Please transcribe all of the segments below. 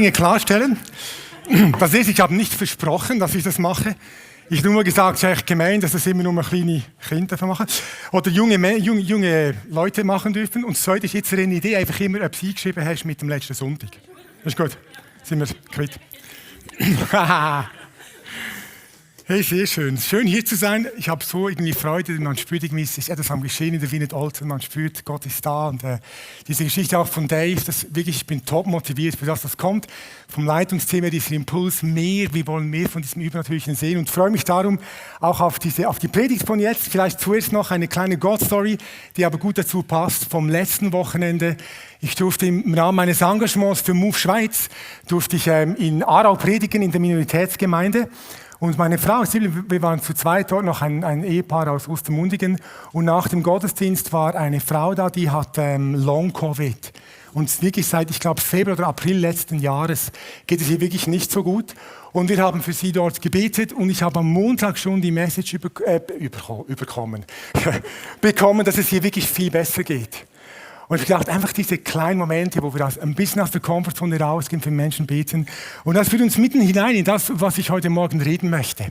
Dinge klarstellen. Das ist, ich habe nicht versprochen, dass ich das mache. Ich habe nur gesagt, es ist eigentlich gemein, dass das immer nur kleine Kinder machen oder junge Leute machen dürfen. Und das Zweite ist jetzt eine Idee, einfach immer, ob du eingeschrieben hast mit dem letzten Sonntag. Das ist gut, sind wir quitt. Hey, sehr schön. Schön hier zu sein. Ich habe so irgendwie Freude, man spürt irgendwie, es ist etwas am Geschehen in der Wiener Olten, man spürt, Gott ist da. Und diese Geschichte auch von Dave, das wirklich, ich bin top motiviert für das, was kommt. Vom Leitungsteam her, dieser Impuls, wir wollen mehr von diesem Übernatürlichen sehen und freue mich darum auch auf die Predigt von jetzt. Vielleicht zuerst noch eine kleine God-Story, die aber gut dazu passt, vom letzten Wochenende. Ich durfte im Rahmen meines Engagements für Move Schweiz, durfte ich in Aarau predigen, in der Minoritätsgemeinde. Und meine Frau, wir waren zu zweit dort, noch ein Ehepaar aus Ostermundigen. Und nach dem Gottesdienst war eine Frau da, die hat Long-Covid. Und wirklich seit, ich glaube, Februar oder April letzten Jahres geht es ihr wirklich nicht so gut. Und wir haben für sie dort gebetet und ich habe am Montag schon die Message bekommen, dass es ihr wirklich viel besser geht. Und ich dachte, einfach diese kleinen Momente, wo wir ein bisschen aus der Komfortzone rausgehen, für Menschen beten. Und das führt uns mitten hinein in das, was ich heute Morgen reden möchte.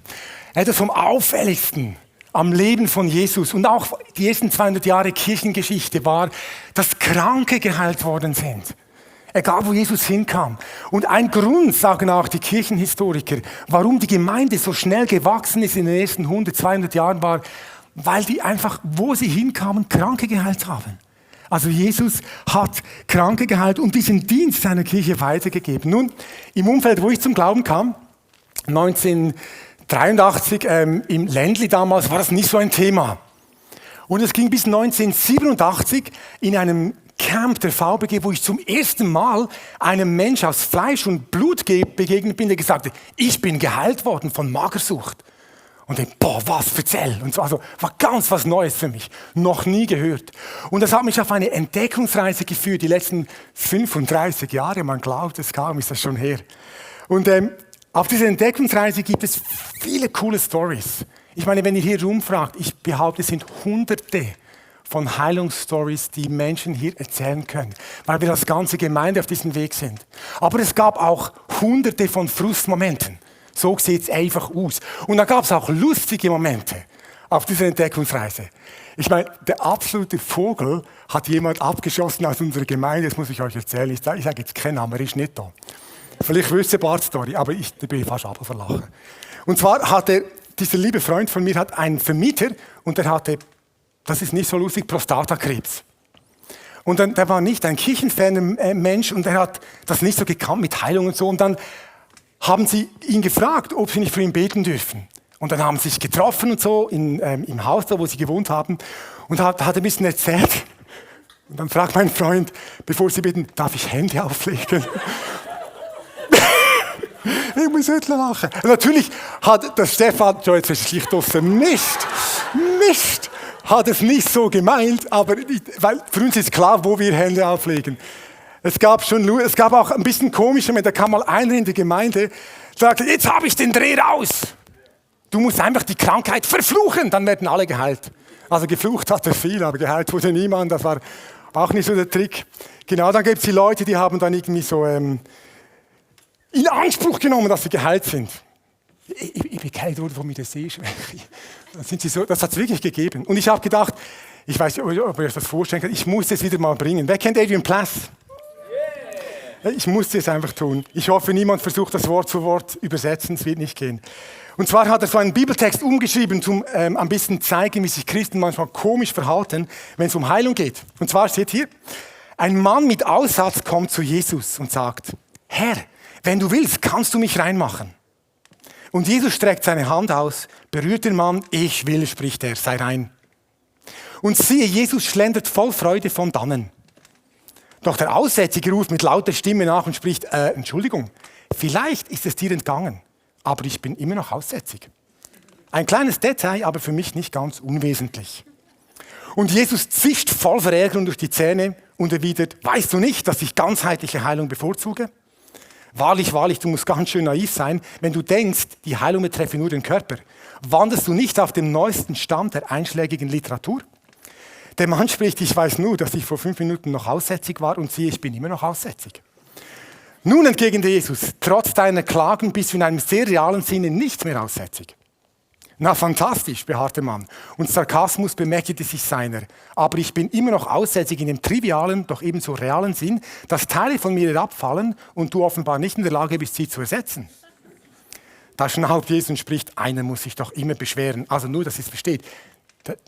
Etwas vom Auffälligsten am Leben von Jesus und auch die ersten 200 Jahre Kirchengeschichte war, dass Kranke geheilt worden sind. Egal, wo Jesus hinkam. Und ein Grund, sagen auch die Kirchenhistoriker, warum die Gemeinde so schnell gewachsen ist in den ersten 100, 200 Jahren war, weil die einfach, wo sie hinkamen, Kranke geheilt haben. Also Jesus hat Kranke geheilt und diesen Dienst seiner Kirche weitergegeben. Nun, im Umfeld, wo ich zum Glauben kam, 1983, im Ländli damals, war das nicht so ein Thema. Und es ging bis 1987 in einem Camp der VBG, wo ich zum ersten Mal einem Mensch aus Fleisch und Blut begegnet bin, der gesagt hat, ich bin geheilt worden von Magersucht. Und ich boah, was, erzähl. Und so, also war ganz was Neues für mich. Noch nie gehört. Und das hat mich auf eine Entdeckungsreise geführt, die letzten 35 Jahre. Man glaubt es kaum, ist das schon her. Und auf dieser Entdeckungsreise gibt es viele coole Stories. Ich meine, wenn ihr hier rumfragt, ich behaupte, es sind Hunderte von Heilungsstories, die Menschen hier erzählen können, weil wir als ganze Gemeinde auf diesem Weg sind. Aber es gab auch Hunderte von Frustmomenten. So sieht es einfach aus. Und dann gab es auch lustige Momente auf dieser Entdeckungsreise. Ich meine, der absolute Vogel hat jemand abgeschossen aus unserer Gemeinde, das muss ich euch erzählen. Ich sage jetzt keinen Namen, er ist nicht da. Vielleicht wisst ihr Bart-Story, aber ich bin fast verlachen. Und zwar hatte dieser liebe Freund von mir hat einen Vermieter und der hatte, das ist nicht so lustig, Prostatakrebs. Und dann, der war nicht ein kirchenferner Mensch und er hat das nicht so gekannt mit Heilung und so. Und dann haben sie ihn gefragt, ob sie nicht für ihn beten dürfen. Und dann haben sie sich getroffen und so im Haus, da wo sie gewohnt haben. Und hat ein bisschen erzählt. Und dann fragt mein Freund, bevor sie beten, darf ich Hände auflegen? Ich muss nicht lachen. Und natürlich hat der Stefan, jetzt ist es schlicht offen, Mist, hat es nicht so gemeint, aber weil für uns ist klar, wo wir Hände auflegen. Es gab auch ein bisschen komische, da kam mal einer in die Gemeinde, sagte, jetzt habe ich den Dreh raus. Du musst einfach die Krankheit verfluchen, dann werden alle geheilt. Also geflucht hat er viel, aber geheilt wurde niemand, das war auch nicht so der Trick. Genau, dann gibt es die Leute, die haben dann irgendwie so in Anspruch genommen, dass sie geheilt sind. Ich bin geheilt worden von mir der Sehschwäche. Das hat es wirklich gegeben. Und ich habe gedacht, ich weiß nicht, ob ihr euch das vorstellen könnt, ich muss es wieder mal bringen. Wer kennt Adrian Plass? Ich musste es einfach tun. Ich hoffe, niemand versucht, das Wort zu Wort übersetzen. Es wird nicht gehen. Und zwar hat er so einen Bibeltext umgeschrieben, zum ein bisschen zeigen, wie sich Christen manchmal komisch verhalten, wenn es um Heilung geht. Und zwar steht hier, ein Mann mit Aussatz kommt zu Jesus und sagt, Herr, wenn du willst, kannst du mich reinmachen. Und Jesus streckt seine Hand aus, berührt den Mann, ich will, spricht er, sei rein. Und siehe, Jesus schlendert voll Freude von dannen. Doch der Aussätzige ruft mit lauter Stimme nach und spricht, Entschuldigung, vielleicht ist es dir entgangen, aber ich bin immer noch aussätzig. Ein kleines Detail, aber für mich nicht ganz unwesentlich. Und Jesus zischt voll Verärgerung durch die Zähne und erwidert, weißt du nicht, dass ich ganzheitliche Heilung bevorzuge? Wahrlich, wahrlich, du musst ganz schön naiv sein, wenn du denkst, die Heilung betreffe nur den Körper. Wanderst du nicht auf dem neuesten Stand der einschlägigen Literatur? Der Mann spricht, ich weiß nur, dass ich vor 5 Minuten noch aussätzig war und siehe, ich bin immer noch aussätzig. Nun entgegnete Jesus, trotz deiner Klagen bist du in einem sehr realen Sinne nicht mehr aussätzig. Na fantastisch, beharrte man, und Sarkasmus bemächtigte sich seiner. Aber ich bin immer noch aussätzig in dem trivialen, doch ebenso realen Sinn, dass Teile von mir herabfallen und du offenbar nicht in der Lage bist, sie zu ersetzen. Da schnaubt Jesus und spricht, einer muss sich doch immer beschweren. Also nur, dass ihr es versteht.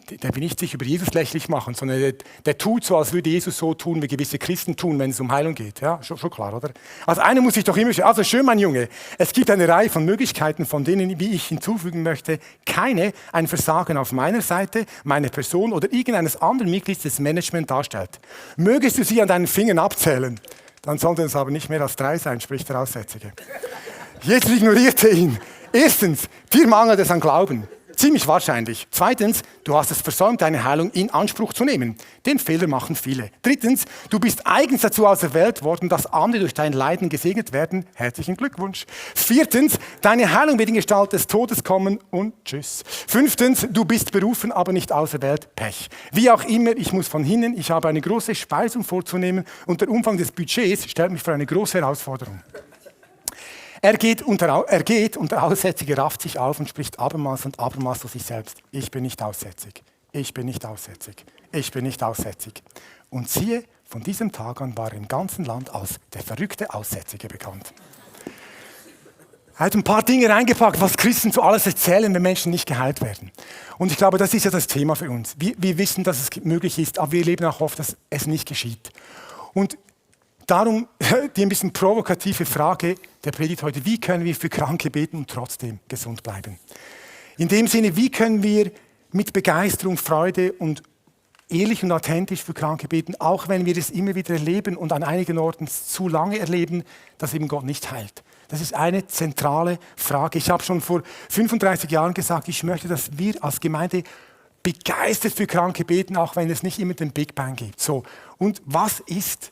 Der will nicht sich über Jesus lächerlich machen, sondern der tut so, als würde Jesus so tun, wie gewisse Christen tun, wenn es um Heilung geht. Ja, schon klar, oder? Also einer muss sich doch immer... Also schön, mein Junge, es gibt eine Reihe von Möglichkeiten, von denen, wie ich hinzufügen möchte, keine ein Versagen auf meiner Seite, meiner Person oder irgendeines anderen Mitglieds des Managements darstellt. Mögest du sie an deinen Fingern abzählen, dann sollten es aber nicht mehr als 3 sein, spricht der Aussätzige. Jesus ignorierte ihn. Erstens, dir mangelt es an Glauben. Ziemlich wahrscheinlich. Zweitens, du hast es versäumt, deine Heilung in Anspruch zu nehmen. Den Fehler machen viele. Drittens, du bist eigens dazu auserwählt worden, dass andere durch dein Leiden gesegnet werden. Herzlichen Glückwunsch. Viertens, deine Heilung wird in Gestalt des Todes kommen und tschüss. Fünftens, du bist berufen, aber nicht auserwählt. Pech. Wie auch immer, ich muss von hinnen, ich habe eine große Speisung vorzunehmen und der Umfang des Budgets stellt mich vor eine große Herausforderung. Er geht und der Aussätzige rafft sich auf und spricht abermals und abermals zu sich selbst. Ich bin nicht aussätzig, ich bin nicht aussätzig, ich bin nicht aussätzig. Und siehe, von diesem Tag an war er im ganzen Land als der verrückte Aussätzige bekannt. Er hat ein paar Dinge reingepackt, was Christen zu alles erzählen, wenn Menschen nicht geheilt werden. Und ich glaube, das ist ja das Thema für uns. Wir wissen, dass es möglich ist, aber wir erleben auch oft, dass es nicht geschieht. Und darum die ein bisschen provokative Frage der Predigt heute. Wie können wir für Kranke beten und trotzdem gesund bleiben? In dem Sinne, wie können wir mit Begeisterung, Freude und ehrlich und authentisch für Kranke beten, auch wenn wir es immer wieder erleben und an einigen Orten zu lange erleben, dass eben Gott nicht heilt. Das ist eine zentrale Frage. Ich habe schon vor 35 Jahren gesagt, ich möchte, dass wir als Gemeinde begeistert für Kranke beten, auch wenn es nicht immer den Big Bang gibt. So. Und was ist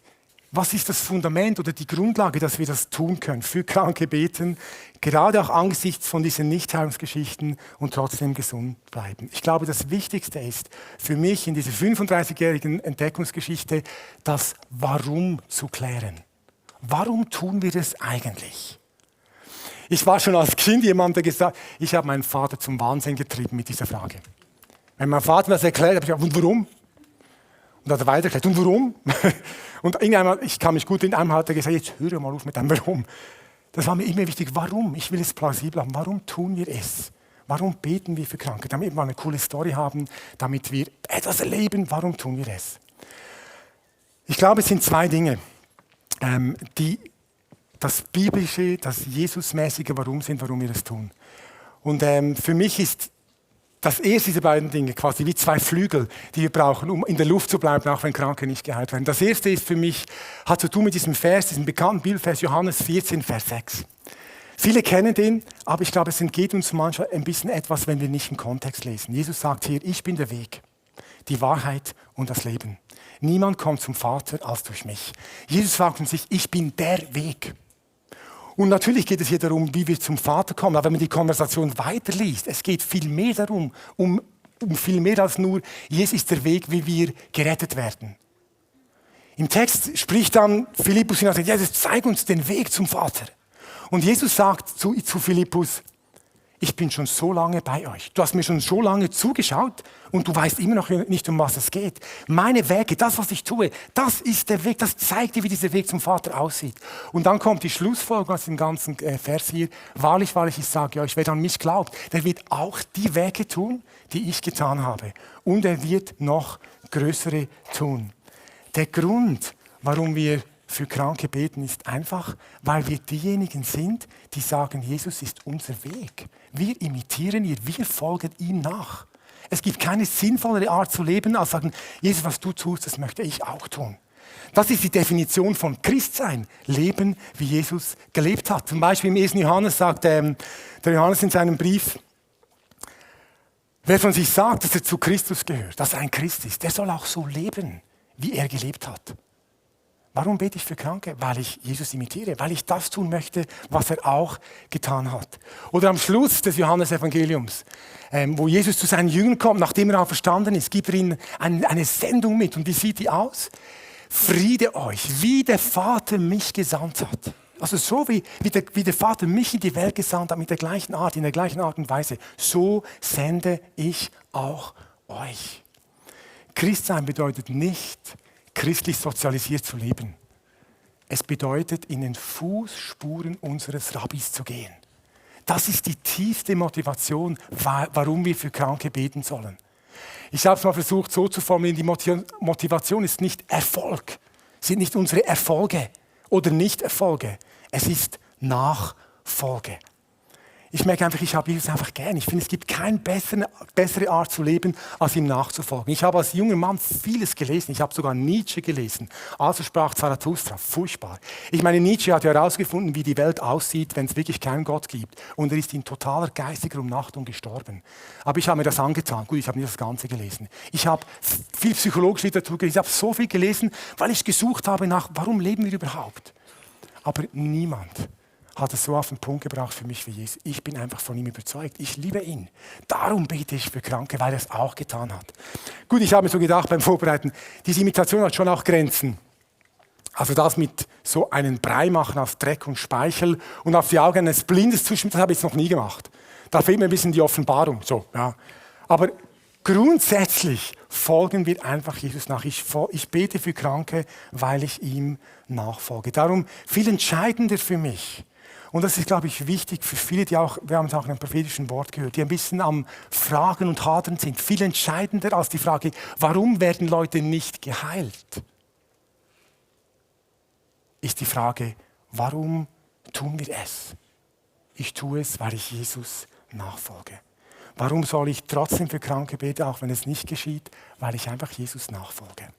das Fundament oder die Grundlage, dass wir das tun können, für Kranke beten, gerade auch angesichts von diesen Nichtheilungsgeschichten und trotzdem gesund bleiben? Ich glaube, das Wichtigste ist für mich in dieser 35-jährigen Entdeckungsgeschichte, das Warum zu klären. Warum tun wir das eigentlich? Ich war schon als Kind jemand, der gesagt hat, ich habe meinen Vater zum Wahnsinn getrieben mit dieser Frage. Wenn mein Vater mir das erklärt, habe ich gesagt, und warum? Und hat er weiter erklärt, und warum? Und ich kann mich gut in einem hat er gesagt, jetzt höre mal auf mit dem Warum. Das war mir immer wichtig. Warum? Ich will es plausibel haben. Warum tun wir es? Warum beten wir für Kranke? Damit wir mal eine coole Story haben, damit wir etwas erleben. Warum tun wir es? Ich glaube, es sind 2 Dinge, die das biblische, das Jesusmäßige Warum sind, warum wir es tun. Und für mich ist das erste dieser beiden Dinge quasi wie 2 Flügel, die wir brauchen, um in der Luft zu bleiben, auch wenn Kranke nicht geheilt werden. Das erste ist für mich, hat zu tun mit diesem Vers, diesem bekannten Bibelvers, Johannes 14, Vers 6. Viele kennen den, aber ich glaube, es entgeht uns manchmal ein bisschen etwas, wenn wir nicht im Kontext lesen. Jesus sagt hier, ich bin der Weg, die Wahrheit und das Leben. Niemand kommt zum Vater als durch mich. Jesus sagt uns, ich bin der Weg. Und natürlich geht es hier darum, wie wir zum Vater kommen. Aber wenn man die Konversation weiterliest, es geht viel mehr darum, um viel mehr als nur, Jesus ist der Weg, wie wir gerettet werden. Im Text spricht dann Philippus hinaus, Jesus, zeig uns den Weg zum Vater. Und Jesus sagt zu Philippus, ich bin schon so lange bei euch. Du hast mir schon so lange zugeschaut und du weißt immer noch nicht, um was es geht. Meine Wege, das, was ich tue, das ist der Weg, das zeigt dir, wie dieser Weg zum Vater aussieht. Und dann kommt die Schlussfolgerung aus dem ganzen Vers hier. Wahrlich, wahrlich, ich sage euch, wer an mich glaubt, der wird auch die Wege tun, die ich getan habe. Und er wird noch größere tun. Der Grund, warum wir für Kranke beten, ist einfach, weil wir diejenigen sind, die sagen, Jesus ist unser Weg. Wir imitieren ihn, wir folgen ihm nach. Es gibt keine sinnvollere Art zu leben, als sagen, Jesus, was du tust, das möchte ich auch tun. Das ist die Definition von Christsein, leben, wie Jesus gelebt hat. Zum Beispiel im 1. Johannes sagt der Johannes in seinem Brief, wer von sich sagt, dass er zu Christus gehört, dass er ein Christ ist, der soll auch so leben, wie er gelebt hat. Warum bete ich für Kranke? Weil ich Jesus imitiere, weil ich das tun möchte, was er auch getan hat. Oder am Schluss des Johannesevangeliums, wo Jesus zu seinen Jüngern kommt, nachdem er auch verstanden ist, gibt er ihnen eine Sendung mit. Und wie sieht die aus? Friede euch, wie der Vater mich gesandt hat. Also so wie der Vater mich in die Welt gesandt hat, mit der gleichen Art, in der gleichen Art und Weise, so sende ich auch euch. Christsein bedeutet nicht, christlich sozialisiert zu leben. Es bedeutet, in den Fußspuren unseres Rabbis zu gehen. Das ist die tiefste Motivation, warum wir für Kranke beten sollen. Ich habe es mal versucht so zu formulieren, die Motivation ist nicht Erfolg, sind nicht unsere Erfolge oder Nicht-Erfolge, es ist Nachfolge. Ich merke einfach, ich habe Jesus einfach gern. Ich finde, es gibt keine bessere Art zu leben, als ihm nachzufolgen. Ich habe als junger Mann vieles gelesen. Ich habe sogar Nietzsche gelesen. Also sprach Zarathustra. Furchtbar. Ich meine, Nietzsche hat ja herausgefunden, wie die Welt aussieht, wenn es wirklich keinen Gott gibt. Und er ist in totaler geistiger Umnachtung gestorben. Aber ich habe mir das angetan. Gut, ich habe nicht das Ganze gelesen. Ich habe viel psychologische Literatur gelesen. Ich habe so viel gelesen, weil ich gesucht habe nach, warum leben wir überhaupt? Aber niemand hat es so auf den Punkt gebracht für mich wie Jesus. Ich bin einfach von ihm überzeugt. Ich liebe ihn. Darum bete ich für Kranke, weil er es auch getan hat. Gut, ich habe mir so gedacht beim Vorbereiten, diese Imitation hat schon auch Grenzen. Also das mit so einen Brei machen aus Dreck und Speichel und auf die Augen eines Blindes zuschmieren, das habe ich jetzt noch nie gemacht. Da fehlt mir ein bisschen die Offenbarung. So, ja. Aber grundsätzlich folgen wir einfach Jesus nach. Ich bete für Kranke, weil ich ihm nachfolge. Darum viel entscheidender für mich. Und das ist, glaube ich, wichtig für viele, die auch, wir haben es auch in einem prophetischen Wort gehört, die ein bisschen am Fragen und Hadern sind. Viel entscheidender als die Frage, warum werden Leute nicht geheilt, ist die Frage, warum tun wir es? Ich tue es, weil ich Jesus nachfolge. Warum soll ich trotzdem für Kranke beten, auch wenn es nicht geschieht? Weil ich einfach Jesus nachfolge.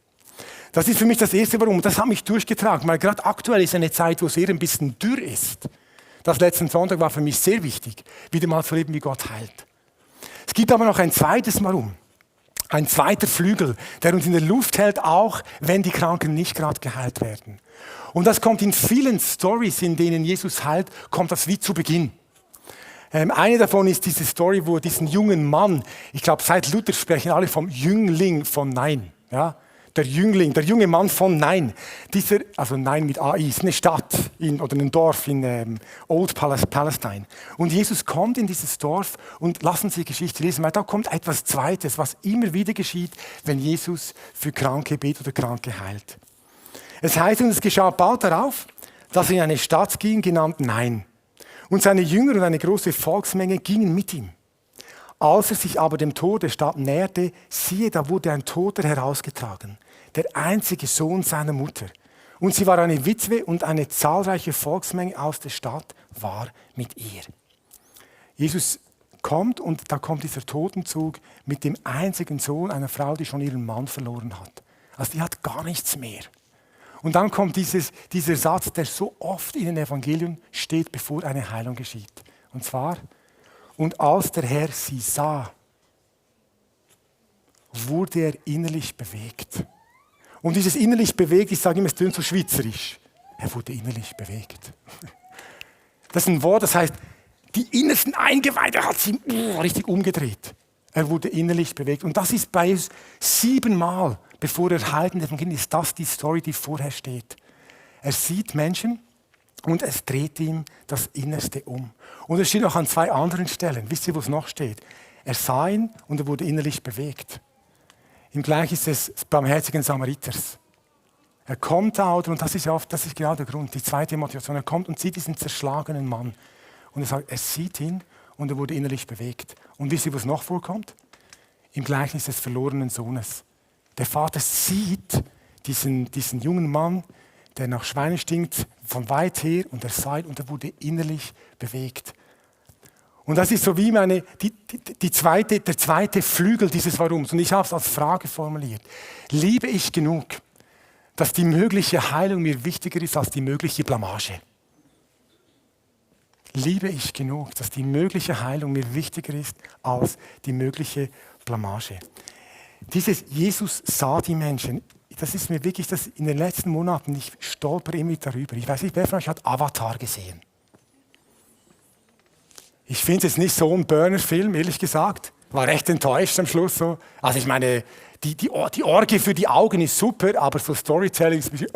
Das ist für mich das erste Warum. Und das hat mich durchgetragen, weil gerade aktuell ist eine Zeit, wo es eher ein bisschen dürr ist. Das letzten Sonntag war für mich sehr wichtig, wieder mal zu leben, wie Gott heilt. Es gibt aber noch ein zweites Warum. Ein zweiter Flügel, der uns in der Luft hält, auch wenn die Kranken nicht gerade geheilt werden. Und das kommt in vielen Stories, in denen Jesus heilt, kommt das wie zu Beginn. Eine davon ist diese Story, wo diesen jungen Mann, ich glaube, seit Luther sprechen alle vom Jüngling von Nain. Ja? Der Jüngling, der junge Mann von Nain. Also Nain mit AI, ist eine Stadt oder ein Dorf in Old Palestine. Und Jesus kommt in dieses Dorf und lassen Sie die Geschichte lesen, weil da kommt etwas Zweites, was immer wieder geschieht, wenn Jesus für Kranke betet oder Kranke heilt. Es heißt, und es geschah bald darauf, dass er in eine Stadt ging, genannt Nain. Und seine Jünger und eine große Volksmenge gingen mit ihm. Als er sich aber dem Tor der Stadt näherte, siehe, da wurde ein Toter herausgetragen, der einzige Sohn seiner Mutter. Und sie war eine Witwe und eine zahlreiche Volksmenge aus der Stadt war mit ihr. Jesus kommt und da kommt dieser Totenzug mit dem einzigen Sohn einer Frau, die schon ihren Mann verloren hat. Also die hat gar nichts mehr. Und dann kommt dieser Satz, der so oft in den Evangelien steht, bevor eine Heilung geschieht. Und zwar, und als der Herr sie sah, wurde er innerlich bewegt. Und dieses innerlich bewegt, ich sage immer, es tönt so schweizerisch. Er wurde innerlich bewegt. Das ist ein Wort, das heißt, die innersten Eingeweide hat sie richtig umgedreht. Er wurde innerlich bewegt. Und das ist bei Jesus 7-mal, bevor er heilt in der Evangelien, ist das die Story, die vorher steht. Er sieht Menschen und es dreht ihm das Innerste um. Und es steht noch an 2 anderen Stellen. Wisst ihr, wo es noch steht? Er sah ihn und er wurde innerlich bewegt. Im Gleichen ist es barmherzigen Samariters. Er kommt da, und das ist genau der Grund, die zweite Motivation. Er kommt und sieht diesen zerschlagenen Mann. Und er sagt, er sieht ihn und er wurde innerlich bewegt. Und wisst ihr, was noch vorkommt? Im Gleichnis des verlorenen Sohnes. Der Vater sieht diesen jungen Mann, der nach Schweine stinkt, von weit her, und er sah ihn und er wurde innerlich bewegt. Und das ist so wie der zweite Flügel dieses Warums. Und ich habe es als Frage formuliert. Liebe ich genug, dass die mögliche Heilung mir wichtiger ist als die mögliche Blamage? Liebe ich genug, dass die mögliche Heilung mir wichtiger ist als die mögliche Blamage? Dieses Jesus sah die Menschen. Das ist mir wirklich, das in den letzten Monaten, ich stolper immer darüber. Ich weiß nicht, wer von euch hat Avatar gesehen? Ich finde es nicht so ein Burner-Film, ehrlich gesagt. War recht enttäuscht am Schluss. So. Also ich meine, die Orgie für die Augen ist super, aber so Storytelling ist ein bisschen,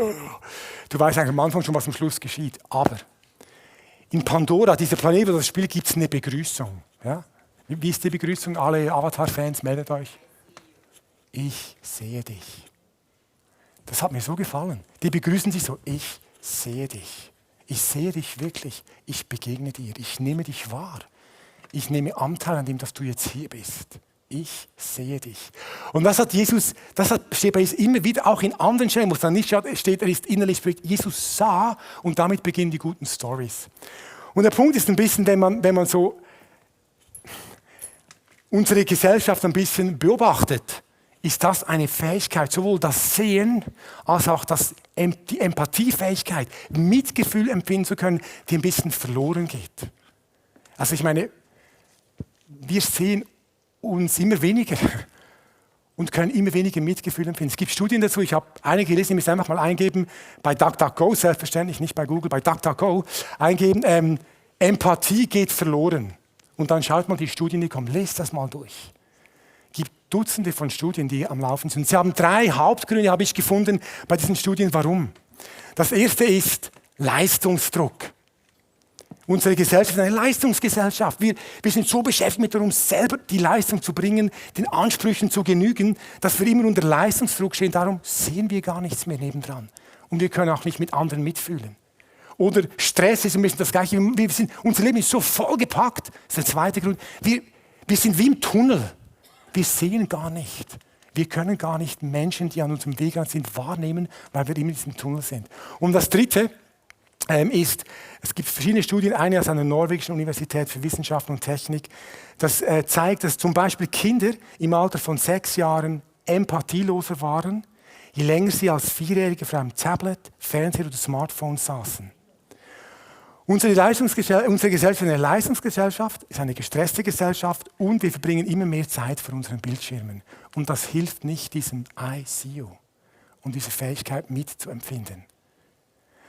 du weißt eigentlich am Anfang schon, was am Schluss geschieht. Aber in Pandora, dieser Planet, wo das Spiel gibt es eine Begrüßung. Ja? Wie ist die Begrüßung? Alle Avatar-Fans, meldet euch. Ich sehe dich. Das hat mir so gefallen. Die begrüßen sich so, ich sehe dich. Ich sehe dich wirklich. Ich begegne dir. Ich nehme dich wahr. Ich nehme Anteil an dem, dass du jetzt hier bist. Ich sehe dich. Und das hat Jesus, steht bei Jesus immer wieder, auch in anderen Stellen, wo es dann nicht steht, er ist innerlich bewegt. Jesus sah und damit beginnen die guten Stories. Und der Punkt ist ein bisschen, wenn man so unsere Gesellschaft ein bisschen beobachtet, ist das eine Fähigkeit, sowohl das Sehen als auch die Empathiefähigkeit, Mitgefühl empfinden zu können, die ein bisschen verloren geht. Also ich meine, wir sehen uns immer weniger und können immer weniger Mitgefühl empfinden. Es gibt Studien dazu, ich habe einige gelesen, ich muss einfach mal eingeben, bei DuckDuckGo, selbstverständlich, nicht bei Google, bei DuckDuckGo, eingeben, Empathie geht verloren. Und dann schaut man die Studien, die kommen, lest das mal durch. Es gibt Dutzende von Studien, die am Laufen sind. Sie haben 3 Hauptgründe, habe ich gefunden, bei diesen Studien, warum. Das erste ist Leistungsdruck. Unsere Gesellschaft ist eine Leistungsgesellschaft. Wir sind so beschäftigt mit uns selber die Leistung zu bringen, den Ansprüchen zu genügen, dass wir immer unter Leistungsdruck stehen. Darum sehen wir gar nichts mehr nebendran. Und wir können auch nicht mit anderen mitfühlen. Oder Stress ist ein bisschen das Gleiche. Unser Leben ist so vollgepackt. Das ist der zweite Grund. Wir sind wie im Tunnel. Wir sehen gar nicht. Wir können gar nicht Menschen, die an unserem Weg sind, wahrnehmen, weil wir immer in diesem Tunnel sind. Und das dritte ist, es gibt verschiedene Studien, eine aus einer norwegischen Universität für Wissenschaften und Technik, das zeigt, dass zum Beispiel Kinder im Alter von 6 Jahren empathieloser waren, je länger sie als 4-Jährige vor einem Tablet, Fernseher oder Smartphone saßen. Unsere Gesellschaft ist eine Leistungsgesellschaft, ist eine gestresste Gesellschaft und wir verbringen immer mehr Zeit vor unseren Bildschirmen. Und das hilft nicht diesem I see you und dieser Fähigkeit mitzuempfinden.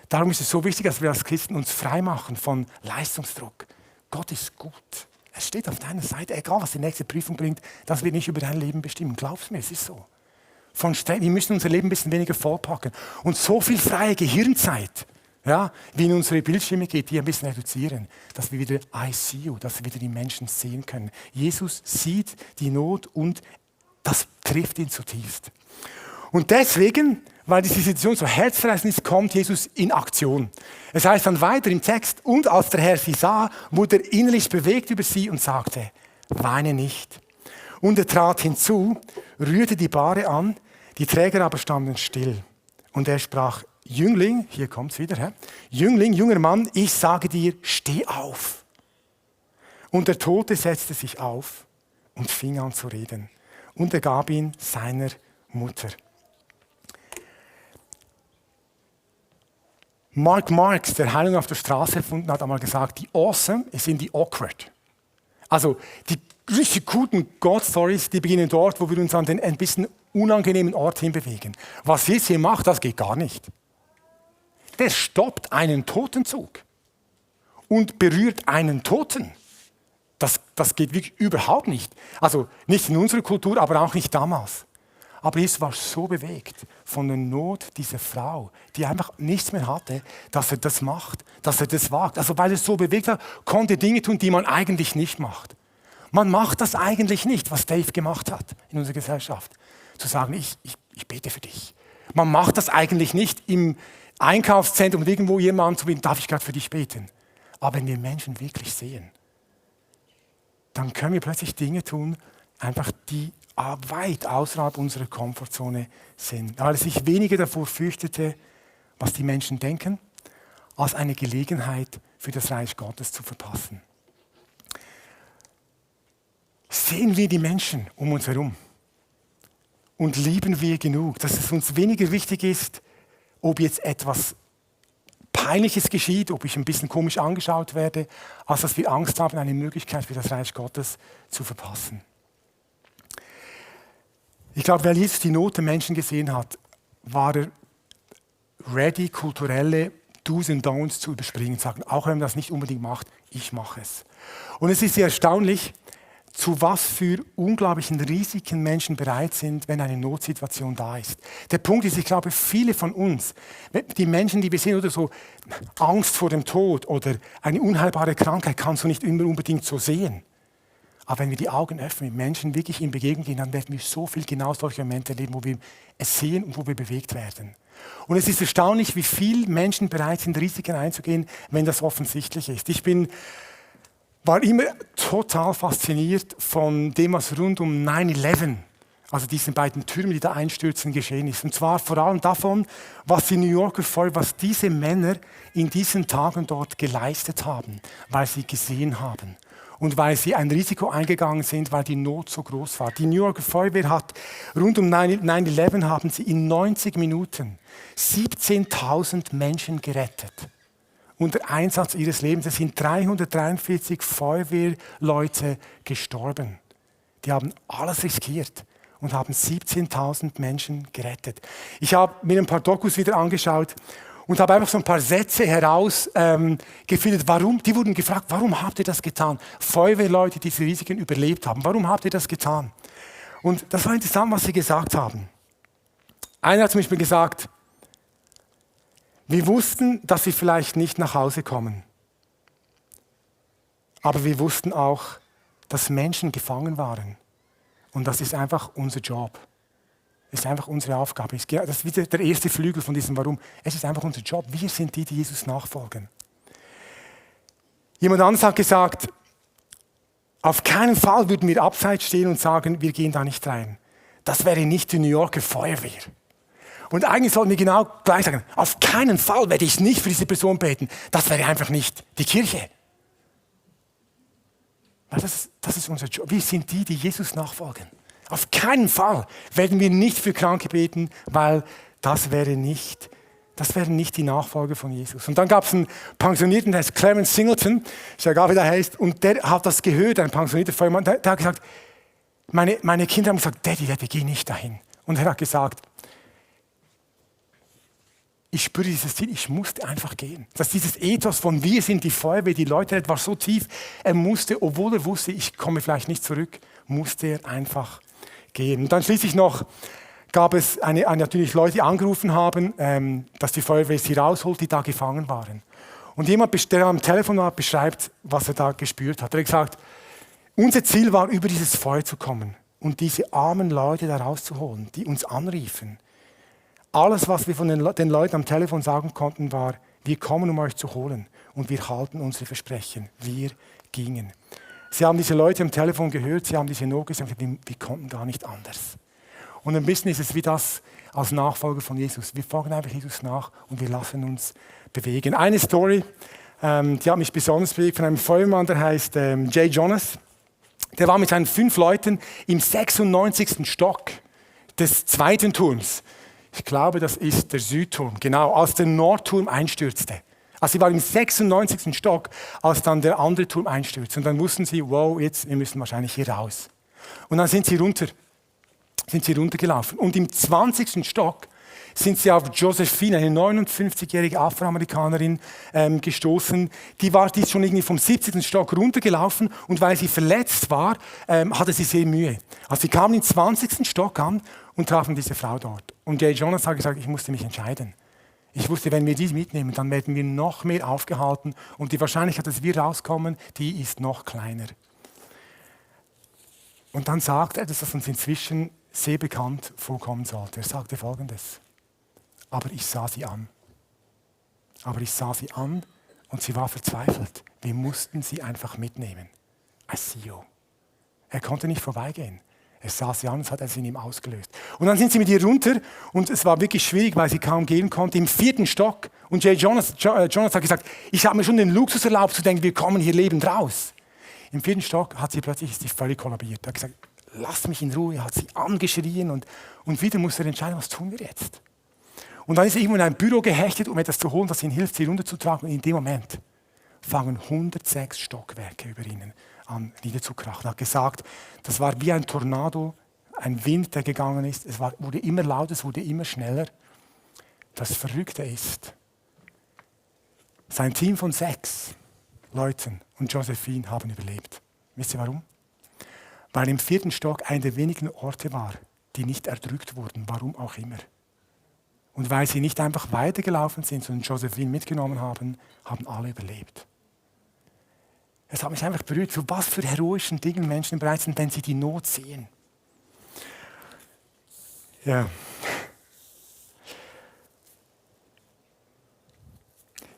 Darum ist es so wichtig, dass wir als Christen uns frei machen von Leistungsdruck. Gott ist gut. Er steht auf deiner Seite, egal was die nächste Prüfung bringt, das wird nicht über dein Leben bestimmen. Glaub's mir, es ist so. Wir müssen unser Leben ein bisschen weniger vollpacken. Und so viel freie Gehirnzeit, ja, wie in unsere Bildschirme geht, die ein bisschen reduzieren, dass wir wieder I see you, dass wir wieder die Menschen sehen können. Jesus sieht die Not und das trifft ihn zutiefst. Und deswegen, weil diese Situation so herzreißend ist, kommt Jesus in Aktion. Es heißt dann weiter im Text, und als der Herr sie sah, wurde er innerlich bewegt über sie und sagte, weine nicht. Und er trat hinzu, rührte die Bahre an, die Träger aber standen still. Und er sprach, Jüngling, hier kommt's wieder, Jüngling, junger Mann, ich sage dir, steh auf. Und der Tote setzte sich auf und fing an zu reden. Und er gab ihn seiner Mutter. Mark Marx, der Heilung auf der Straße erfunden hat, einmal gesagt, die Awesome ist in die Awkward. Also die richtig guten God-Stories, die beginnen dort, wo wir uns an den ein bisschen unangenehmen Ort hinbewegen. Was Jesus hier macht, das geht gar nicht. Der stoppt einen Totenzug und berührt einen Toten. Das geht wirklich überhaupt nicht. Also nicht in unserer Kultur, aber auch nicht damals. Aber Jesus war so bewegt von der Not dieser Frau, die einfach nichts mehr hatte, dass er das macht, dass er das wagt. Also weil er so bewegt war, konnte er Dinge tun, die man eigentlich nicht macht. Man macht das eigentlich nicht, was Dave gemacht hat in unserer Gesellschaft. Zu sagen, ich bete für dich. Man macht das eigentlich nicht im Einkaufszentrum irgendwo jemanden zu bitten, darf ich gerade für dich beten. Aber wenn wir Menschen wirklich sehen, dann können wir plötzlich Dinge tun, einfach die weit außerhalb unserer Komfortzone sind. Weil er sich weniger davor fürchtete, was die Menschen denken, als eine Gelegenheit für das Reich Gottes zu verpassen. Sehen wir die Menschen um uns herum und lieben wir genug, dass es uns weniger wichtig ist, ob jetzt etwas Peinliches geschieht, ob ich ein bisschen komisch angeschaut werde, als dass wir Angst haben, eine Möglichkeit für das Reich Gottes zu verpassen. Ich glaube, weil Jesus die Not der Menschen gesehen hat, war er ready, kulturelle Do's und Don'ts zu überspringen, sagen, auch wenn man das nicht unbedingt macht, ich mache es. Und es ist sehr erstaunlich, zu was für unglaublichen Risiken Menschen bereit sind, wenn eine Notsituation da ist. Der Punkt ist, ich glaube, viele von uns, die Menschen, die wir sehen, oder so Angst vor dem Tod oder eine unheilbare Krankheit, kannst du nicht immer unbedingt so sehen. Aber wenn wir die Augen öffnen, mit Menschen wirklich in Begegnung gehen, dann werden wir so viel genau solche Momente erleben, wo wir es sehen und wo wir bewegt werden. Und es ist erstaunlich, wie viele Menschen bereit sind, Risiken einzugehen, wenn das offensichtlich ist. War immer total fasziniert von dem, was rund um 9/11, also diesen beiden Türmen, die da einstürzen, geschehen ist. Und zwar vor allem davon, was die New Yorker Feuerwehr, was diese Männer in diesen Tagen dort geleistet haben, weil sie gesehen haben. Und weil sie ein Risiko eingegangen sind, weil die Not so groß war. Die New Yorker Feuerwehr hat rund um 9/11 haben sie in 90 Minuten 17.000 Menschen gerettet. Unter Einsatz ihres Lebens. Es sind 343 Feuerwehrleute gestorben. Die haben alles riskiert und haben 17.000 Menschen gerettet. Ich habe mir ein paar Dokus wieder angeschaut und habe einfach so ein paar Sätze herausgefiltert. Die wurden gefragt, warum habt ihr das getan? Feuerwehrleute, die diese Risiken überlebt haben. Warum habt ihr das getan? Und das war interessant, was sie gesagt haben. Einer hat zum Beispiel gesagt, wir wussten, dass wir vielleicht nicht nach Hause kommen. Aber wir wussten auch, dass Menschen gefangen waren. Und das ist einfach unser Job. Das ist einfach unsere Aufgabe. Das ist wieder der erste Flügel von diesem Warum. Es ist einfach unser Job. Wir sind die, die Jesus nachfolgen. Jemand anderes hat gesagt, auf keinen Fall würden wir abseits stehen und sagen, wir gehen da nicht rein. Das wäre nicht die New Yorker Feuerwehr. Und eigentlich sollten wir genau gleich sagen, auf keinen Fall werde ich nicht für diese Person beten. Das wäre einfach nicht die Kirche. Das ist unser Job. Wir sind die, die Jesus nachfolgen. Auf keinen Fall werden wir nicht für Kranke beten, weil das wäre nicht die Nachfolger von Jesus. Und dann gab es einen Pensionierten, der heißt Clarence Singleton, ist ja egal, wie der heißt, und der hat das gehört, ein pensionierter Feuermann, der hat gesagt, meine Kinder haben gesagt, Daddy, geh nicht dahin. Und er hat gesagt, ich spüre dieses Ziel, ich musste einfach gehen. Dass dieses Ethos von wir sind die Feuerwehr, die Leute, war so tief, er musste, obwohl er wusste, ich komme vielleicht nicht zurück, musste er einfach gehen. Und dann schließlich noch gab es natürlich Leute, die angerufen haben, dass die Feuerwehr sie rausholt, die da gefangen waren. Und jemand, der am Telefon war, beschreibt, was er da gespürt hat. Er hat gesagt, unser Ziel war, über dieses Feuer zu kommen und diese armen Leute da rauszuholen, die uns anriefen. Alles, was wir von den Leuten am Telefon sagen konnten, war, wir kommen, um euch zu holen und wir halten unsere Versprechen. Wir gingen. Sie haben diese Leute am Telefon gehört, sie haben diese Not gesagt, wir konnten gar nicht anders. Und ein bisschen ist es wie das als Nachfolger von Jesus. Wir folgen einfach Jesus nach und wir lassen uns bewegen. Eine Story, die hat mich besonders bewegt, von einem Feuermann, der heißt Jay Jonas. Der war mit seinen 5 Leuten im 96. Stock des zweiten Turms. Ich glaube, das ist der Südturm, genau, als der Nordturm einstürzte. Also sie waren im 96. Stock, als dann der andere Turm einstürzte. Und dann wussten sie, wow, wir müssen wahrscheinlich hier raus. Und dann sind sie runtergelaufen. Und im 20. Stock sind sie auf Josephine, eine 59-jährige Afroamerikanerin, gestoßen. Die ist schon irgendwie vom 70. Stock runtergelaufen und weil sie verletzt war, hatte sie sehr Mühe. Also sie kamen im 20. Stock an und trafen diese Frau dort. Und Jay Jonas hat gesagt, ich musste mich entscheiden. Ich wusste, wenn wir die mitnehmen, dann werden wir noch mehr aufgehalten und die Wahrscheinlichkeit, dass wir rauskommen, die ist noch kleiner. Und dann sagt er, dass das uns inzwischen sehr bekannt vorkommen sollte. Er sagte Folgendes: Aber ich sah sie an. Und sie war verzweifelt. Wir mussten sie einfach mitnehmen. I see you. Er konnte nicht vorbeigehen. Er sah sie an und hat es in ihm ausgelöst. Und dann sind sie mit ihr runter und es war wirklich schwierig, weil sie kaum gehen konnte, im 4. Stock. Und Jay Jonas hat gesagt, ich habe mir schon den Luxus erlaubt zu denken, wir kommen hier lebend raus. Im 4. Stock ist sie völlig kollabiert. Er hat gesagt, lass mich in Ruhe. Er hat sie angeschrien und wieder musste er entscheiden, was tun wir jetzt. Und dann ist er irgendwo in ein Büro gehechtet, um etwas zu holen, das ihnen hilft, sie runterzutragen. Und in dem Moment fangen 106 Stockwerke über ihnen an niederzukrachen. Er hat gesagt, das war wie ein Tornado, ein Wind, der gegangen ist. Wurde immer lauter, es wurde immer schneller. Das Verrückte ist, sein Team von 6 Leuten und Josephine haben überlebt. Wisst ihr warum? weil im 4. Stock einer der wenigen Orte war, die nicht erdrückt wurden, warum auch immer. Und weil sie nicht einfach weitergelaufen sind, sondern Josephine mitgenommen haben, haben alle überlebt. Es hat mich einfach berührt, zu was für heroischen Dingen Menschen bereit sind, wenn sie die Not sehen. Ja.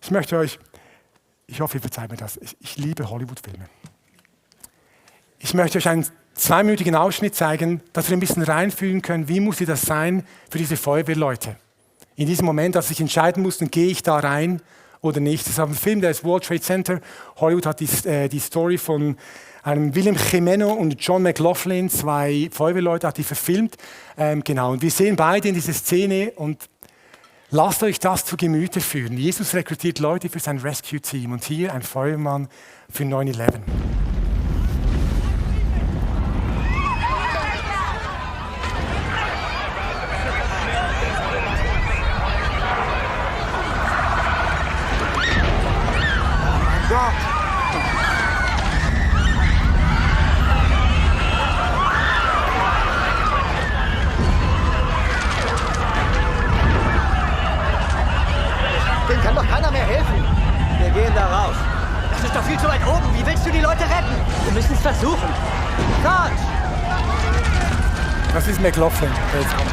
Ich möchte euch, ich hoffe, ihr verzeiht mir das, ich liebe Hollywood-Filme. Ich möchte euch einen 2-minütigen Ausschnitt zeigen, dass wir ein bisschen reinfühlen können, wie muss das sein für diese Feuerwehrleute. In diesem Moment, als ich entscheiden musste, gehe ich da rein oder nicht. Das ist ein Film, der ist World Trade Center. Hollywood hat die Story von einem William Jimeno und John McLaughlin, 2 Feuerwehrleute, hat die verfilmt. Genau, und wir sehen beide in dieser Szene und lasst euch das zu Gemüte führen. Jesus rekrutiert Leute für sein Rescue-Team und hier ein Feuerwehrmann für 9/11. Dem kann doch keiner mehr helfen. Wir gehen da raus. Das ist doch viel zu weit oben. Wie willst du die Leute retten? Wir müssen es versuchen. Sarge! Das ist McLaughlin, der jetzt kommt.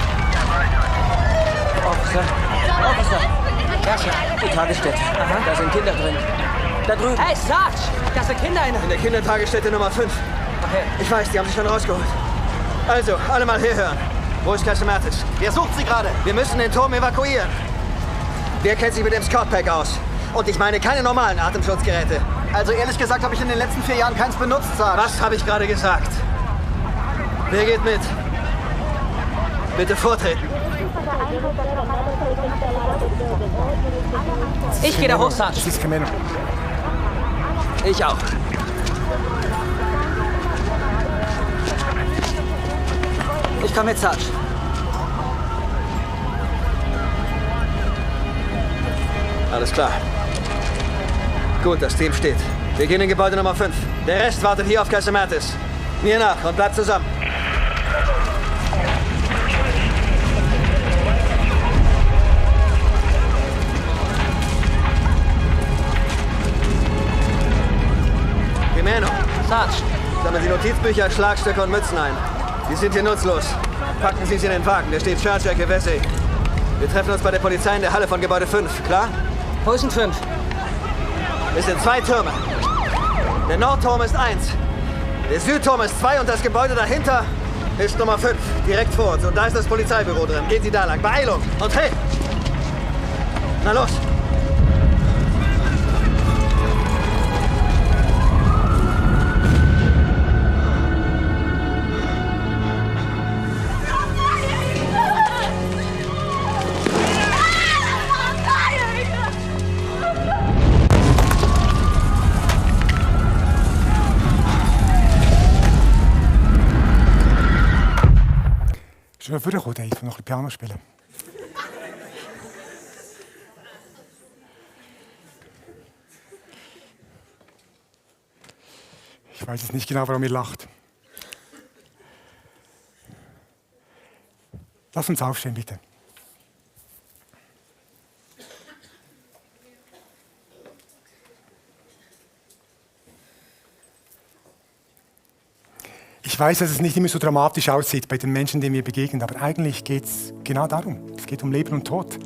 Officer. Ja, Chef. Die Tagesstätte. Aha. Da sind Kinder drin. Da drüben. Hey, Sarge! Da sind Kinder in der Kindertagesstätte Nummer 5. Okay. Ich weiß, die haben sich schon rausgeholt. Also, alle mal herhören. Wo ist Casamatis? Wer sucht sie gerade? Wir müssen den Turm evakuieren. Wer kennt sich mit dem Scout-Pack aus? Und ich meine keine normalen Atemschutzgeräte. Also ehrlich gesagt habe ich in den letzten 4 Jahren keins benutzt, Sarge. Was habe ich gerade gesagt? Wer geht mit? Bitte vortreten. Ich gehe da hoch, Sarge. Das ist Jimeno. Ich auch. Ich komme mit, Sarge. Alles klar. Gut, das Team steht. Wir gehen in Gebäude Nummer 5. Der Rest wartet hier auf Casamatis. Mir nach und bleibt zusammen. Jimeno. Sarge. Sammeln Sie Notizbücher, Schlagstöcke und Mützen ein. Die sind hier nutzlos. Packen Sie sie in den Wagen. Der steht Church-Ecke Wessel. Wir treffen uns bei der Polizei in der Halle von Gebäude 5. Klar? Wo sind 5? Es sind 2 Türme. Der Nordturm ist 1. Der Südturm ist 2 und das Gebäude dahinter ist Nummer 5. Direkt vor uns. Und da ist das Polizeibüro drin. Gehen Sie da lang. Beeilung! Und hey! Na los! Schon mal vorgekommen, Dave, noch ein bisschen Piano spielen. Ich weiß jetzt nicht genau, warum ihr lacht. Lass uns aufstehen, bitte. Ich weiß, dass es nicht immer so dramatisch aussieht bei den Menschen, denen wir begegnen, aber eigentlich geht es genau darum. Es geht um Leben und Tod.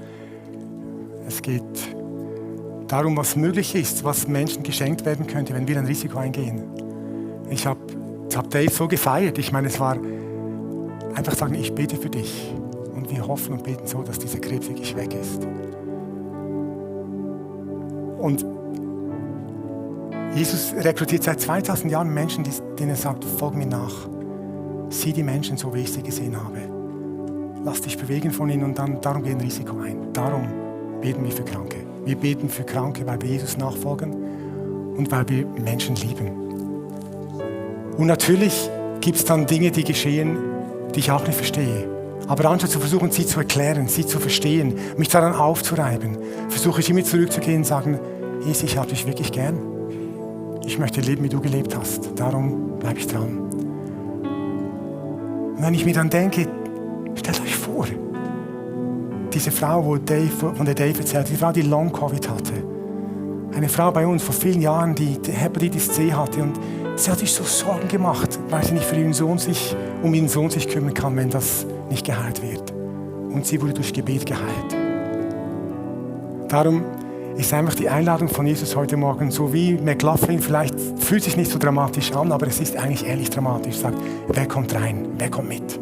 Es geht darum, was möglich ist, was Menschen geschenkt werden könnte, wenn wir ein Risiko eingehen. Ich hab Dave so gefeiert. Ich meine, es war einfach sagen, ich bete für dich. Und wir hoffen und beten so, dass dieser Krebs wirklich weg ist. Und Jesus rekrutiert seit 2000 Jahren Menschen, denen er sagt, folg mir nach. Sieh die Menschen so, wie ich sie gesehen habe. Lass dich bewegen von ihnen und dann darum gehen Risiko ein. Darum beten wir für Kranke. Wir beten für Kranke, weil wir Jesus nachfolgen und weil wir Menschen lieben. Und natürlich gibt es dann Dinge, die geschehen, die ich auch nicht verstehe. Aber anstatt zu versuchen, sie zu erklären, sie zu verstehen, mich daran aufzureiben, versuche ich immer zurückzugehen und sagen, Jesus, ich habe dich wirklich gern. Ich möchte leben, wie du gelebt hast. Darum bleibe ich dran. Und wenn ich mir dann denke, stellt euch vor, diese Frau, von der Dave erzählt, die Frau, die Long-Covid hatte. Eine Frau bei uns vor vielen Jahren, die Hepatitis C hatte und sie hat sich so Sorgen gemacht, weil sie nicht für ihren Sohn um ihren Sohn sich kümmern kann, wenn das nicht geheilt wird. Und sie wurde durch Gebet geheilt. Darum ist einfach die Einladung von Jesus heute Morgen, so wie McLaughlin, vielleicht fühlt sich nicht so dramatisch an, aber es ist eigentlich ehrlich dramatisch. Sagt, wer kommt rein? Wer kommt mit?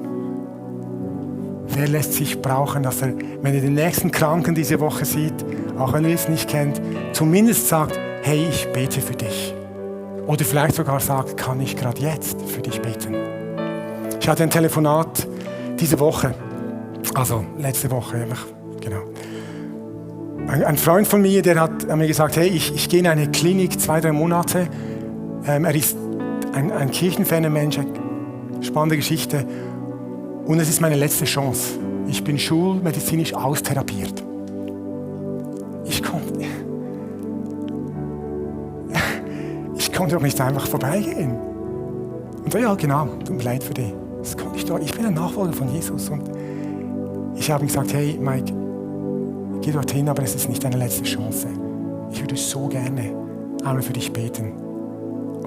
Wer lässt sich brauchen, dass er, wenn er den nächsten Kranken diese Woche sieht, auch wenn er es nicht kennt, zumindest sagt, hey, ich bete für dich. Oder vielleicht sogar sagt, kann ich gerade jetzt für dich beten. Ich hatte ein Telefonat diese Woche, also letzte Woche, genau. Ein Freund von mir, der hat mir gesagt, hey, ich gehe in eine Klinik 2-3 Monate. Er ist ein kirchenferner Mensch, spannende Geschichte. Und es ist meine letzte Chance. Ich bin schulmedizinisch austherapiert. Ich konnte doch nicht einfach vorbeigehen. Und so, ja genau, tut mir leid für dich. Das konnte ich doch. Ich bin ein Nachfolger von Jesus. Und ich habe ihm gesagt, hey Mike, geh dorthin, aber es ist nicht deine letzte Chance. Ich würde so gerne einmal für dich beten.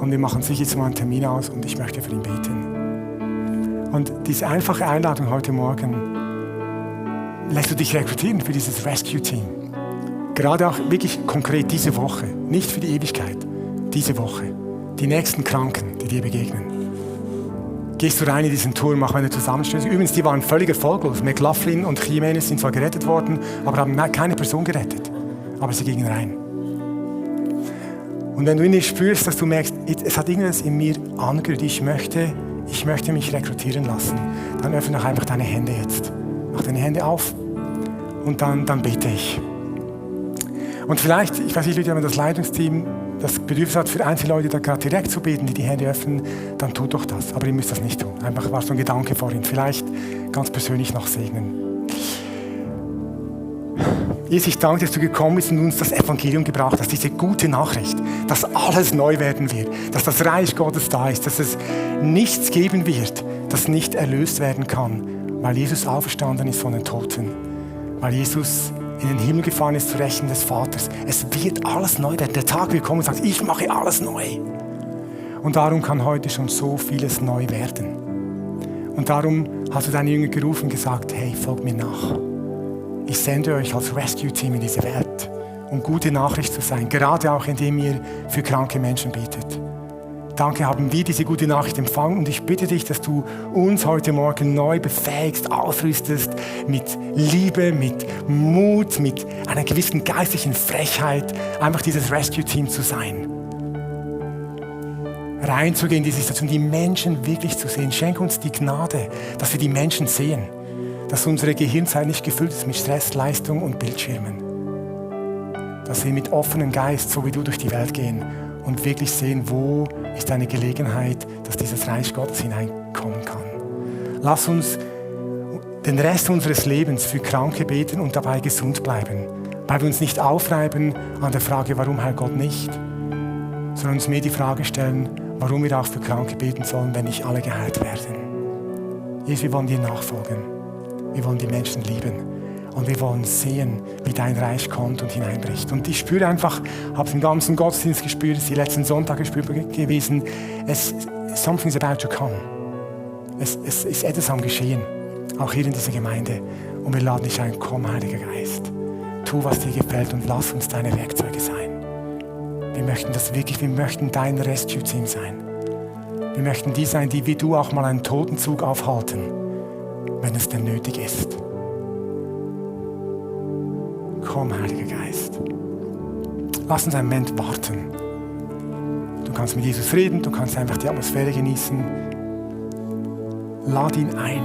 Und wir machen sicher jetzt mal einen Termin aus und ich möchte für ihn beten. Und diese einfache Einladung heute Morgen, lässt du dich rekrutieren für dieses Rescue-Team. Gerade auch wirklich konkret diese Woche, nicht für die Ewigkeit, diese Woche. Die nächsten Kranken, die dir begegnen. Gehst du rein in diesen Turm, mach eine Zusammenstößung. Übrigens, die waren völlig erfolglos. McLaughlin und Jimenez sind zwar gerettet worden, aber haben keine Person gerettet. Aber sie gingen rein. Und wenn du in dir spürst, dass du merkst, es hat irgendwas in mir angerührt, ich möchte mich rekrutieren lassen, dann öffne doch einfach deine Hände jetzt. Mach deine Hände auf und dann bete ich. Und vielleicht, ich weiß nicht, wenn das Leitungsteam das Bedürfnis hat, für Einzelleute da gerade direkt zu beten, die Hände öffnen, dann tut doch das. Aber ihr müsst das nicht tun. Einfach war so ein Gedanke vorhin. Vielleicht ganz persönlich noch segnen. Jesus, ich danke, dass du gekommen bist und uns das Evangelium gebracht hast, diese gute Nachricht, dass alles neu werden wird, dass das Reich Gottes da ist, dass es nichts geben wird, das nicht erlöst werden kann, weil Jesus auferstanden ist von den Toten, weil Jesus in den Himmel gefahren ist zu Rechten des Vaters. Es wird alles neu werden. Der Tag wird kommen und sagt, ich mache alles neu. Und darum kann heute schon so vieles neu werden. Und darum hast du deine Jünger gerufen und gesagt, hey, folgt mir nach. Ich sende euch als Rescue-Team in diese Welt, um gute Nachricht zu sein, gerade auch indem ihr für kranke Menschen betet. Danke, haben wir diese gute Nachricht empfangen und ich bitte dich, dass du uns heute Morgen neu befähigst, ausrüstest mit Liebe, mit Mut, mit einer gewissen geistlichen Frechheit, einfach dieses Rescue-Team zu sein. Reinzugehen in die Situation, die Menschen wirklich zu sehen. Schenk uns die Gnade, dass wir die Menschen sehen, dass unsere Gehirnzeit nicht gefüllt ist mit Stress, Leistung und Bildschirmen. Dass wir mit offenem Geist, so wie du, durch die Welt gehen und wirklich sehen, wo ist eine Gelegenheit, dass dieses Reich Gottes hineinkommen kann. Lass uns den Rest unseres Lebens für Kranke beten und dabei gesund bleiben, weil wir uns nicht aufreiben an der Frage, warum heilt Gott nicht, sondern uns mehr die Frage stellen, warum wir auch für Kranke beten sollen, wenn nicht alle geheilt werden. Jesus, wir wollen dir nachfolgen. Wir wollen die Menschen lieben. Und wir wollen sehen, wie dein Reich kommt und hineinbricht. Und ich spüre einfach, habe es im ganzen Gottesdienst gespürt, es ist die letzten Sonntage gewesen, something's about to come. Es ist etwas am Geschehen, auch hier in dieser Gemeinde. Und wir laden dich ein, komm, Heiliger Geist. Tu, was dir gefällt und lass uns deine Werkzeuge sein. Wir möchten das wirklich, wir möchten dein Rescue-Team sein. Wir möchten die sein, die wie du auch mal einen Totenzug aufhalten, wenn es denn nötig ist. Komm, Heiliger Geist. Lass uns einen Moment warten. Du kannst mit Jesus reden, du kannst einfach die Atmosphäre genießen. Lad ihn ein,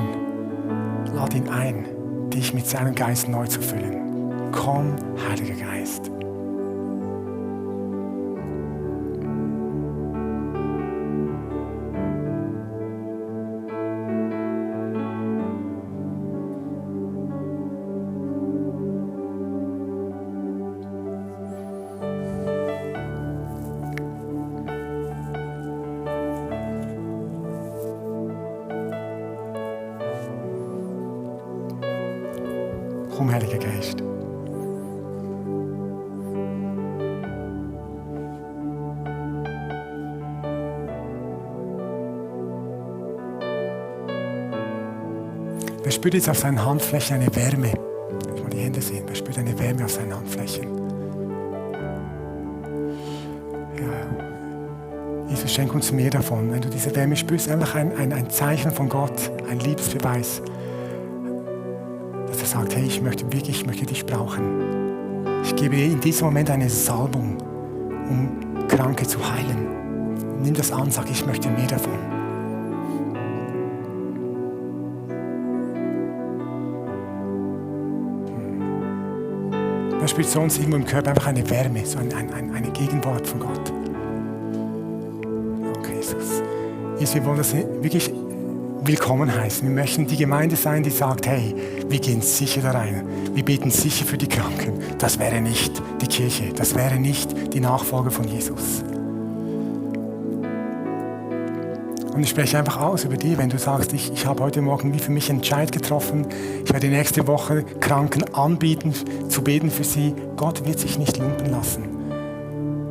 dich mit seinem Geist neu zu füllen. Komm, Heiliger Geist. Komm, Heiliger Geist. Wer spürt jetzt auf seinen Handflächen eine Wärme? Ich will mal die Hände sehen. Wer spürt eine Wärme auf seinen Handflächen? Ja. Jesus, schenk uns mehr davon. Wenn du diese Wärme spürst, einfach ein Zeichen von Gott, ein Liebesbeweis, dass er sagt, hey, ich möchte dich brauchen. Ich gebe dir in diesem Moment eine Salbung, um Kranke zu heilen. Nimm das an, sag, ich möchte mehr davon. Da spürt sonst irgendwo im Körper einfach eine Wärme, so eine Gegenwart von Gott. Okay, Jesus. Jesus, wir wollen das wirklich willkommen heißen. Wir möchten die Gemeinde sein, die sagt, hey, wir gehen sicher da rein. Wir beten sicher für die Kranken. Das wäre nicht die Kirche. Das wäre nicht die Nachfolger von Jesus. Und ich spreche einfach aus über dich, wenn du sagst, ich habe heute Morgen wie für mich einen Entscheid getroffen. Ich werde nächste Woche Kranken anbieten, zu beten für sie. Gott wird sich nicht lumpen lassen.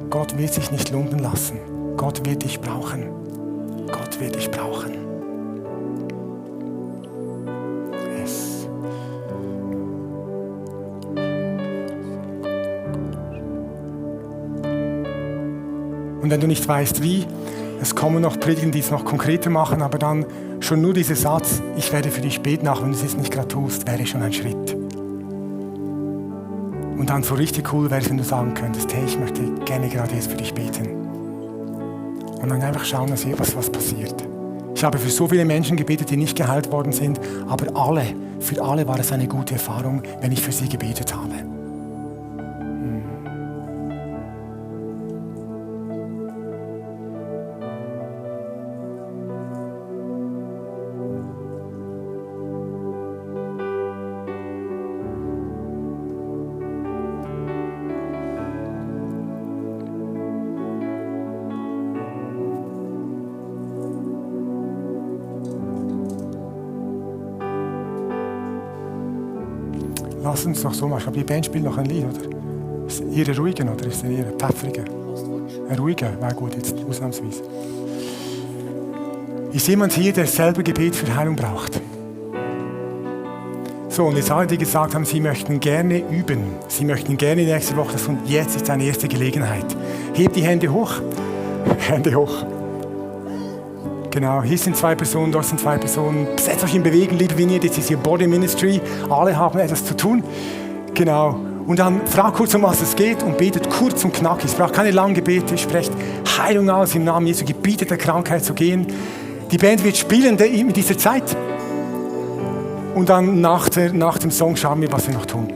Gott wird sich nicht lumpen lassen. Gott wird dich brauchen. Gott wird dich brauchen. Yes. Und wenn du nicht weißt, wie, es kommen noch Predigen, die es noch konkreter machen, aber dann schon nur dieser Satz, ich werde für dich beten, auch wenn du es jetzt nicht gerade tust, wäre schon ein Schritt. Und dann so richtig cool wäre es, wenn du sagen könntest, hey, ich möchte gerne gerade jetzt für dich beten. Und dann einfach schauen, was passiert. Ich habe für so viele Menschen gebetet, die nicht geheilt worden sind, aber für alle war es eine gute Erfahrung, wenn ich für sie gebetet habe. Lass uns doch so machen. Ich glaube, die Band spielt noch ein Lied, oder? Ist es eher ruhiger oder ist es eher pfeffriger? Ein ruhiger, wäre gut, jetzt ausnahmsweise. Ist jemand hier, der selber Gebet für Heilung braucht? So, und jetzt alle, die gesagt haben, sie möchten gerne üben. Sie möchten gerne nächste Woche, und jetzt ist eine erste Gelegenheit. Hebt die Hände hoch. Hände hoch. Genau, hier sind 2 Personen, dort sind 2 Personen. Setzt euch in Bewegung, liebe Vineyard, das ist hier Body Ministry. Alle haben etwas zu tun. Genau. Und dann fragt kurz, um was es geht und betet kurz und knackig. Es braucht keine langen Gebete. Sprecht Heilung aus im Namen Jesu, gebietet der Krankheit zu gehen. Die Band wird spielen in dieser Zeit. Und dann nach dem Song schauen wir, was wir noch tun.